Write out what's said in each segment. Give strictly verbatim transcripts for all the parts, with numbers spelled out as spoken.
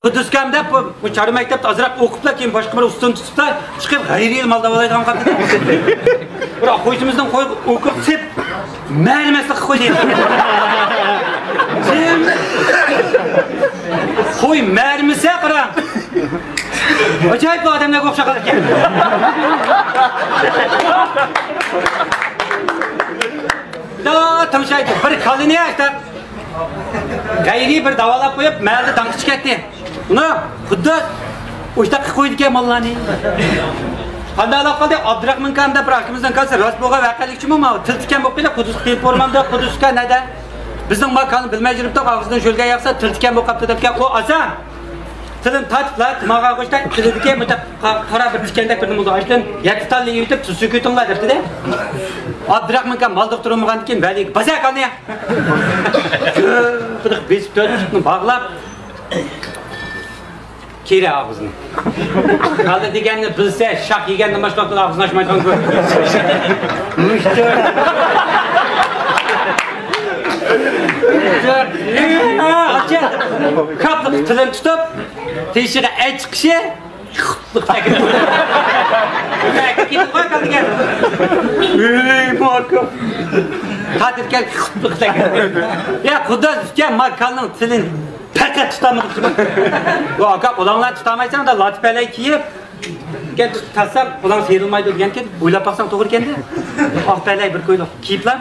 قۇددۇسكام دەپ بۇ، بۇ چارۋا مەكتەپتە ئازراق ئوقۇپلا، كېيىن باشقا بىر ئۇستىنى تۇتۇپلا، چىقىپ غەيرىي يىل مال داۋالايدىغان قىلىپ كېتىدۇ. بىراق خوجىمىزنىڭ قوي ئوقۇپ سېپ مەرمەسلىك قويدى. قوي مەرمىسە قاراڭ. ئاجايىپ ئادەملەرگە ئوخشاپ قالىدىكەن. دا تىڭشايدۇ. بىر كالىنى ئاشتا غەيرىي بىر داۋالاپ قويۇپ، مەھەللىدە داڭقى چىقىپ كەتتى. ئۇنى خۇددى ئوشتاققا قويىدىكەن ماللارنى. قانداقلاپ قالدى؟ ئابدۇراخمان كان دەپ بىر ئاكىمىزنىڭ كالىسى راست بولغان ۋەقەلىكچىمۇ ماۋۇ تىل تىكەن بولۇپ قېلىپ، قۇدۇسقا تېلېفون ئۇرمامدا، قۇدۇسقا نەدە؟ بىزنىڭ ما كاننى بىلمەي يۈرۈپتۇق، ئاغزىدىن شۆلگە ياغسا، تىل تىكەن بولۇپ قاپتۇ دەپكەن. ئۇ ئاسان. تىلىنى تارتىپلا، تىماغا قوشتا، تىلىدىكى مۇنداق قا-، قارا بىر تىكەندەك بىر نېمە بولىدۇ. ئاشتىن يەتتە تاللا يېيىۋېتىپ، تۇز سۈكۈتۈڭلار دەپتۇ-دە. ئابدۇراخمان كان مال دوختۇرى بولمىغاندىن كېيىن ۋەلىگە بازار كاننى. بېسىپ تۆت تۈكنى باغلاپ، كىرە ئاغزىنى. كالا دېگەننى بىلسە، شاخ يېگەندىن باشقا ئاغزىنى ئاچمايدىغان كۆرۈنۈش. مۇشتەر. كاپلىق تىلىنى تۇتۇپ، تېشىغا ئەچ چىقىشى. كېتىپ قوي كالا دېگەن. ئۆي ماكا. تاتىركەن. يا قۇدا ئۈسكەن ماكاننىڭ تىلىنى. پەقەت تۇتالمىدىم. ۋە ئاكا، قولۇڭلار تۇتالمايسەن، دا لاتە پەلەي كىيىپ، كەن تۇتسام قولۇڭ سىيرىلمايدۇ دېگەنكەن، ئويلاپ باقساڭ توغرا ئىكەن-دە. ئاق پەلەي بىر كويلۇق كىيىپلا،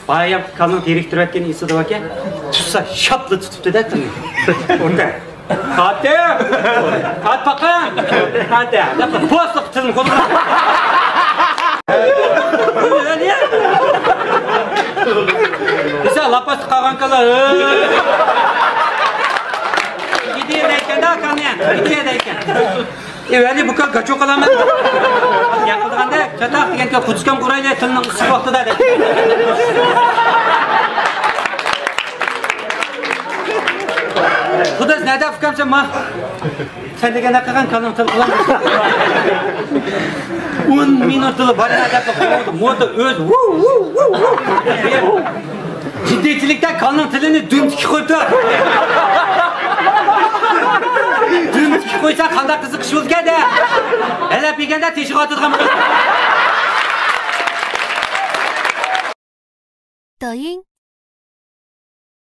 بايام كاننىڭ دىرېكتورى ئەتكەن ئېسىدا باركەن، تۇتسا شاپلا تۇتۇپتۇ-دە تىلنى. ئوردا. خاتىم! خات باقا! خاتىم! دەپ پوستلۇق تىلنى قولىغا. دېسە، لاپاس قالغان كالا. گىدىيە دەيكەن-دە، كانى. گىدىيە دەيكەن. ئى، ۋەلى، بۇ كال گاچوق ئالامەن. گەپ قىلغاندا، چاتاق دېگەنكە، قۇدۇسكام قۇرايلى، تىلنىڭ ئىسسىق ۋاقتىدا دەيدۇ. قۇداس، نەدە ئۇكام سەن، ما؟ سەن دېگەندەك قىلغان كالىڭ تىل قىلغان. ئون مىنۇتلا بار يەنە دەپ قويدۇم. مودا ئۆز ۋۇ، ۋۇ، ۋۇ، ۋۇ. جىددىيچىلىكتە كالىنىڭ تىلىنى دۈمتۈككە قويۇپتۇ. دۈمتۈككە قويسا قانداق قىزىقىش بولىدىكەن-دە. ھەلەپ يېگەندە تېشىغا ئاتىدىغان. 抖音、